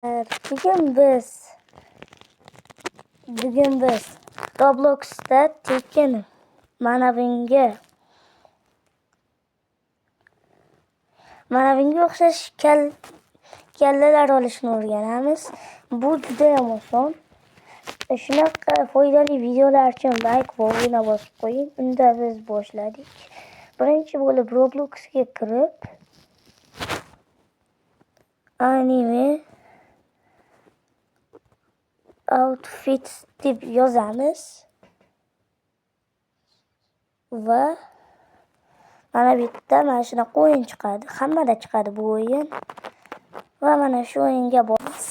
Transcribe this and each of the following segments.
Bugun biz Roblox'da tekin mana bunga o'xshash kallalar olishni o'rganamiz. Bu juda ham oson. Shunaqa foydali videolar uchun like va obuna bosib qo'ying. Unda biz boshladik. Birinchi bo'lib Robloxga kirib anime outfits deb yozamiz va mana bu yerda mana shunaqa o'yin chiqadi. Hammada chiqadi bu o'yin. Va mana shu o'yinga bosamiz.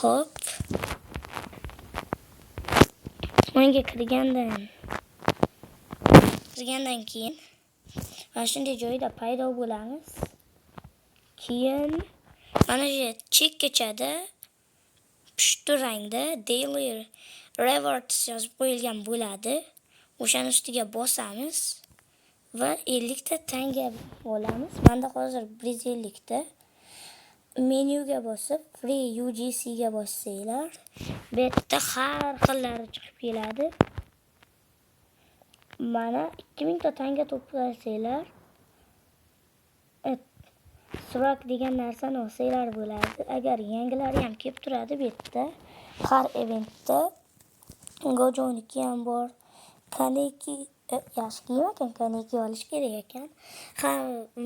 Xo'p. O'yinga kirgandan keyin mana shunday joyda paydo bo'lamiz. Keyin mana shu chekkachada pushti rangda Daily Rewards yozib qo'yilgan bo'ladi. O'shani ustiga bosamiz va 50 ta tanga olamiz. Menda hozir 150 ta. Menyuga bosib Free UGC ga bossanglar, bu yerda har xillari chiqib keladi. Mana 2000 ta tanga to'plasanglar, swag degan narsani olsanglar bo'ladi. Agar yangilari ham kelib turadi bu yerda. Har eventda Gojo'niki ham bor. Kaneki yaxshi kiyim ekan, kaneki olish kerak ekan. Ha,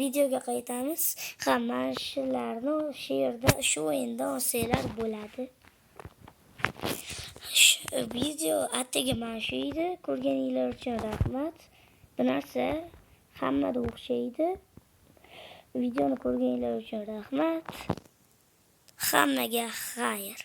videoga qaytamiz. Ha, mana shularni shu yerda, shu o'yinda olsanglar bo'ladi. Video atigi mana shu edi. Ko'rganinglar uchun rahmat. Bu narsa hammada o'xshaydi. Videoni ko'rganinglar uchun rahmat. Hammaga xayr.